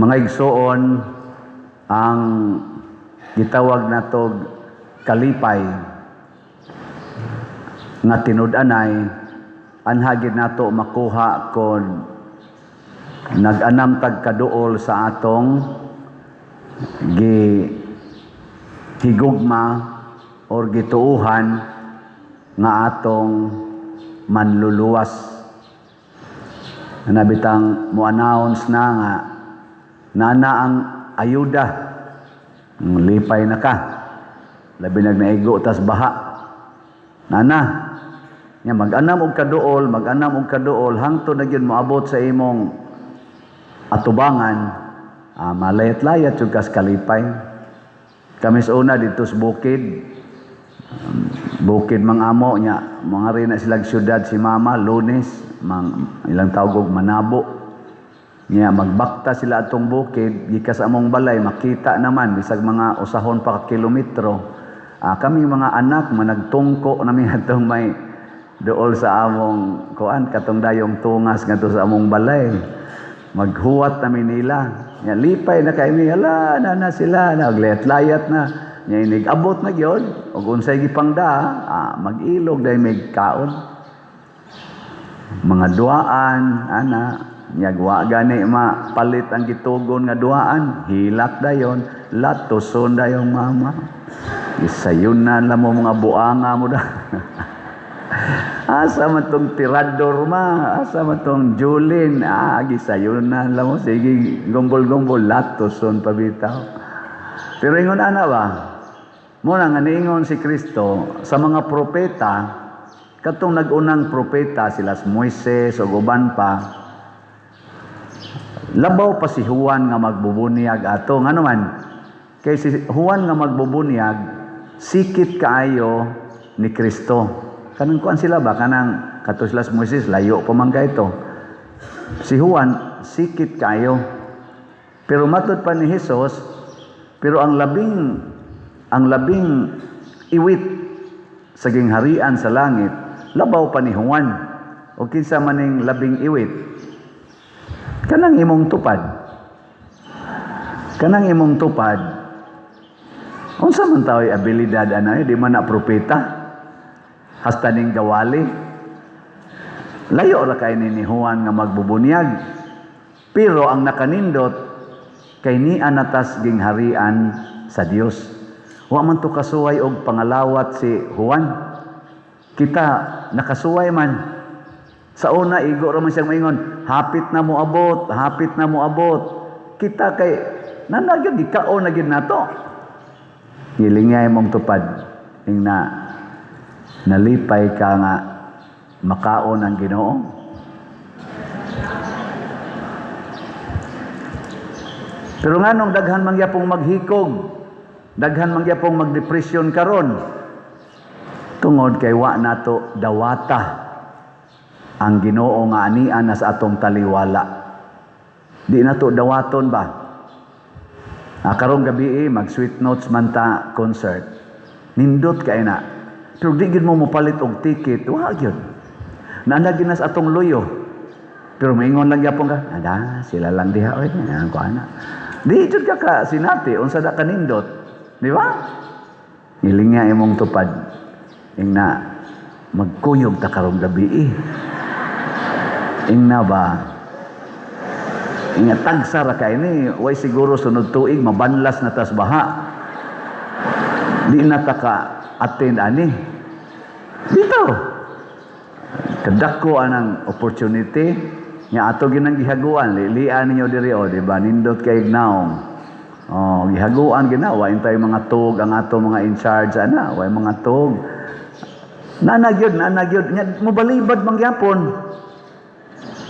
Mga igsoon, ang gitawag natog kalipay nga tinud-anay, anha gid nato makuha kon nag-anam tag kaduol sa atong gi higugma or gituuhan nga atong manluluwas. Nabitang mo-announce na nga nana ang ayuda, lipay na ka, labi nag naigo tas baha nana nya. Mag-anam og kaduol, mag-anam og kaduol hangtod na gyud moabot sa imong atubangan, malayat-layat jud kas kalipay. Kami sa una dito sa bukid, bukid mang amo nya, mga rin na silang syudad si mama Lunes, mang ilang tawag og Manabo nya. Magbakta sila atong bukid gikas sa among balay, makita naman bisag mga usahon pa ka kilometro. Kami mga anak managtungko nami atong may duol sa among kuan, katong dayong tungas ngadto sa among balay. Maghuwat nami nila nya, lipay na kay mi, hala na na sila, naglayat-layat na nya. Inig abot na gyud og unsay gipangda, mag-ilog dahil may kaon, mga duaan ana nya. Wa gani mapalit ang gitugon nga duaan, hilak dayon, latuson dayon mama, isayunan lang mo mga buanga mo da. Asa man tong tirador ma, asa man tong Julin, gisayunan lang mo, sige gumbol-gumbol, latuson pa bitaw. Pero ingon ana ba? Muna nga niingon si Kristo sa mga propeta, katong nag-unang propeta sila si Moises o uban pa, labaw pa si Juan nga magbubunyag ato. Ngano man? Kay si Juan nga magbubunyag, sikit kaayo ni Kristo. Kanang kuan sila ba? Kanang kato sila si Moises, layo pa man kay to. Si Juan, sikit kaayo. Pero matod pa ni Jesus, pero ang labing iwit sa gingharian sa langit, labaw pa ni Juan. O kinsa maning labing iwit? Kanang imong tupad. Kanang imong tupad. Unsa man tao'y abilidad ana, di man na propeta. Hasta ning gawali. Layo ra kay ni Juan nga magbubunyag. Pero ang nakanindot kay ni anatas gingharian sa Dios. Wa man to kasuway og pangalawat si Juan. Kita nakasuway man. Sa una, igo ra man siyang maingon, "Hapit na mo abot, hapit na mo abot." Kita kay nanagid gikaon na gid nato. Gilingay mong tupad ing na nalipay ka nga makaon ang Ginoo. Pero nganong daghan man gyapong maghikog, daghan man gyapong magdepresyon karon? Tungod kay wa nato dawata ang Ginoo nga anian na sa atong taliwala. Di nato dawaton ba? Karong gabi mag Sweet Notes man ta concert. Nindot kay na. Pero di gid mo mopalit og ticket, wa gyud. Naa gyud na sa atong luyo. Pero maingon lang gyapon ka, "Ada, sila lang diha oy, ko ana." Di jud ka ka sinati unsa da kanindot. Di ba? Nilingya imong tupad ing na magkuyog ta karong gabi eh. Ing na ba? Inga tagsa ra kay ni, way siguro sunod tuig mabanlas na tas baha. Di na ta ka attend ani. Dito. Kadako anang opportunity nya ato ginang gihaguan, lilian ninyo diri o, di ba? Nindot kay naong. Oh, gihaguan gina, wa intay mga tug ang ato mga in charge ana, way mga tug. Nana gyud, nana gyud nya mobalibad man gyapon.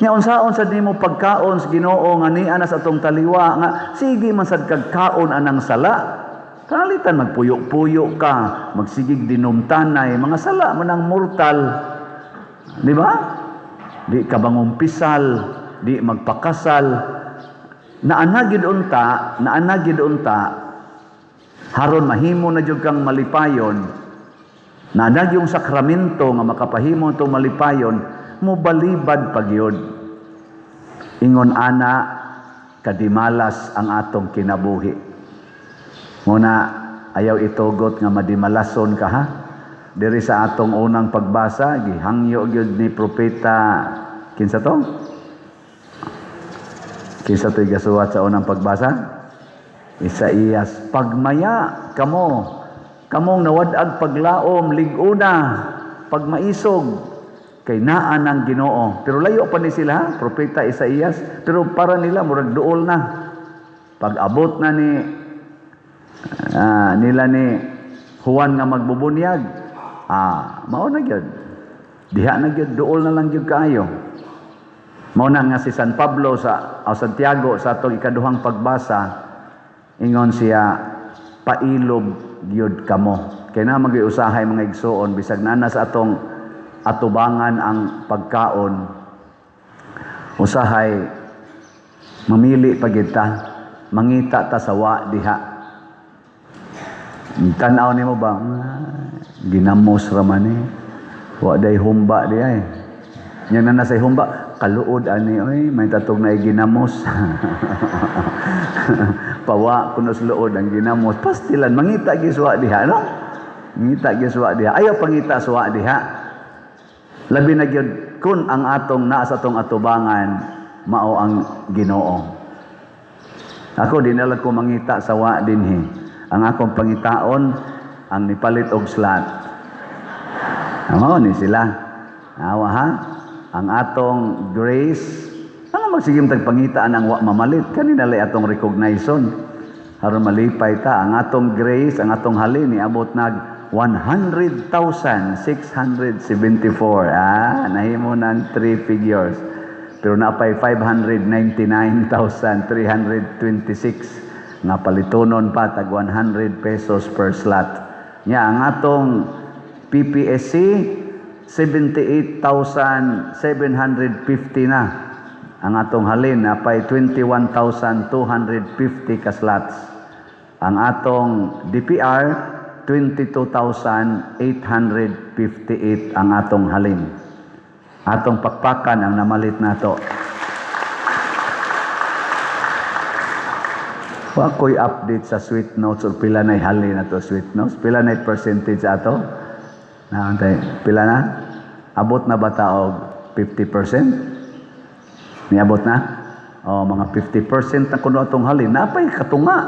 Nya unsaon sad nimo pagkaon sa Ginoo nga niya na sa atong taliwa nga sige man sad kag kaon anang sala. Kalitan magpuyo-puyo ka, magsigig dinumtanay, mga sala man ang mortal. Di ba? Di ka bangumpisal, di magpakasal. Naana gid unta, naana gid unta, haron mahimo na jud kang malipayon. Naana yung sakramento nga makapahimo to malipayon, mobalibad pagyud. Ingon ana kadimalas ang atong kinabuhi. Muna ayaw itugot nga madimalason ka, ha. Diri sa atong unang pagbasa, gihangyo gyud ni propeta, kinsa to? Kinsa to'y gasuwat sa unang pagbasa? Isaías, "Pagmaya kamo, kamong nawad-ag paglaom, lig-una, pagmaisog, kay naa ng Ginoo." Pero layo pa ni sila, ha? Propeta Isaías, pero para nila murag duol na. Pag abot na ni nila ni Juan nga magbubunyag, mao na gyud. Diha na gyud, duol na lang gyud kaayo. Mao na nga si San Pablo sa o Santiago sa atong ikaduhang pagbasa, ingon siya, "Pailob gyud kamo." Kay na magyud usahay, mga igsuon, bisag naa sa atong atubangan ang pagkaon, usahay mamili pa gyud ta, mangita ta sa wa diha. Tan-aw nimo ba? "Ah, ginamos ra man eh. Wa day humba di ay." Nya na nasa humba, "Kaluod ani oy, may tatog na ginamos." Pawa kuno sa luod ang ginamos. Pastilan mangita gyud suwa diha, no? Mangita gyud suwa diha. Ayaw pangita suwa diha. Labi na gyud kun ang atong naa sa atong atubangan mao ang Ginoo. Ako, di na lang ko mangita sa wa dinhi. Ang akong pangitaon ang nipalit og slot. Mao ni sila. Awa ha? Ang atong grace, ano, magsigim tag pangitaan ang wa mamalit kanina lay atong recognition. Aron malipay ta ang atong grace, ang atong halin niabot nag 100,674. Ah, nahimo ng three figures. Pero napay 599,326 nga palitonon pa tag 100 pesos per slot. Nya ang atong PPSC, 78,750 na. Ang atong halin, napay 21,250 ka slots. Ang atong DPR, 22,858 ang atong halin. Atong pakpakan ang namalit nato. Wa ko'y update sa sweet notes or pila na'y halin ato sweet notes. Pila na'y percentage ato? Naantay, pila na? Abot na ba ta og 50%? Niabot na? O, mga 50% na kuno atong halin. Napay katunga.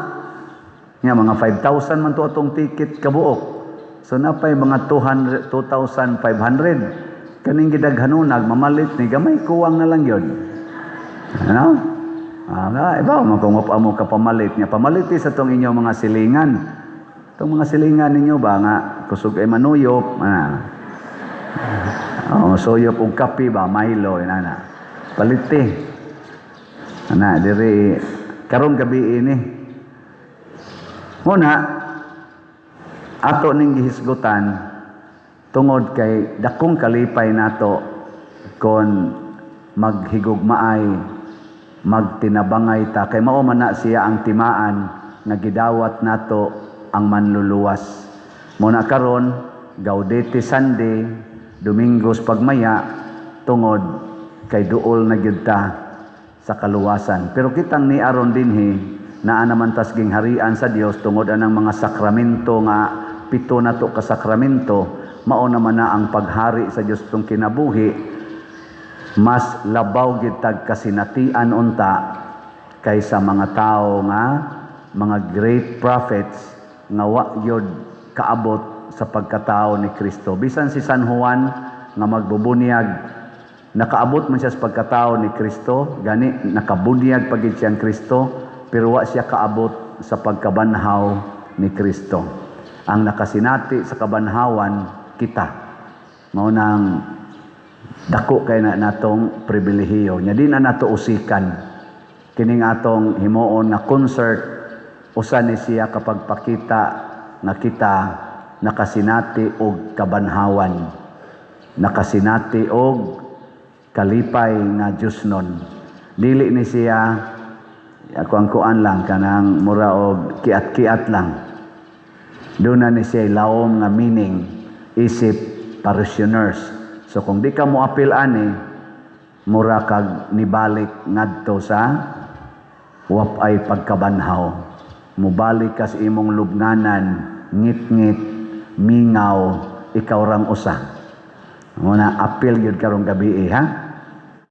Nga, mga 5,000 man to atong ticket kabuok. So napay mga 200, 2,500. Kaning gidaghanunag, mamalit ni gamay, kuwang na lang yun. Ano? Ah, iba mo kung mo ka pamalit niya. Pamalit sa tong inyong mga silingan. Itong mga silingan ninyo ba nga kusog ay manuyop, ah. Oh, suyop og kape ba, Milo, inana. Paliti. Ana, diri karong gabi ini. Muna ato ning gihisgutan tungod kay dakong kalipay nato kon maghigugmaay, magtinabangay ta, kay mao man na siya ang timaan nga gidawat nato ang manluluwas. Muna karon Gaudete Sunday, Domingos pagmaya, tungod kay duol na gyud ta sa kaluwasan. Pero kitang ni aron dinhi, naa naman tas gingharian sa Dios tungod anang mga sakramento nga pito na to ka sakramento, mao naman na ang paghari sa Dios tong kinabuhi, mas labaw gid tag kasinatian unta kaysa mga tao nga mga great prophets nga wa gyud kaabot sa pagkatao ni Kristo. Bisan si San Juan nga magbubunyag, nakaabot man siya sa pagkatao ni Kristo, gani nakabunyag pa gid siyang Kristo, pero wa siya kaabot sa pagkabanhaw ni Kristo. Ang nakasinati sa kabanhawan, kita. Mao nang dako kay na natong pribilehiyo. Nya di na nato usikan kining atong himuon nga concert, usa ni siya kapag pakita nga kita nakasinati og kabanhawan, nakasinati og kalipay nga Diyosnon. Dili ni siya ako ang kuan lang, kanang mura og kiat-kiat lang. Doon na ni siya lawom nga meaning isip parishioners. So kung di ka mo apil ani, mura kag nibalik ngadto sa Wa pay pagkabanhaw. Mubalik ka sa imong lubnganan, ngit-ngit, mingaw, ikaw rang usa. Muna apil gyud karong gabi, ha?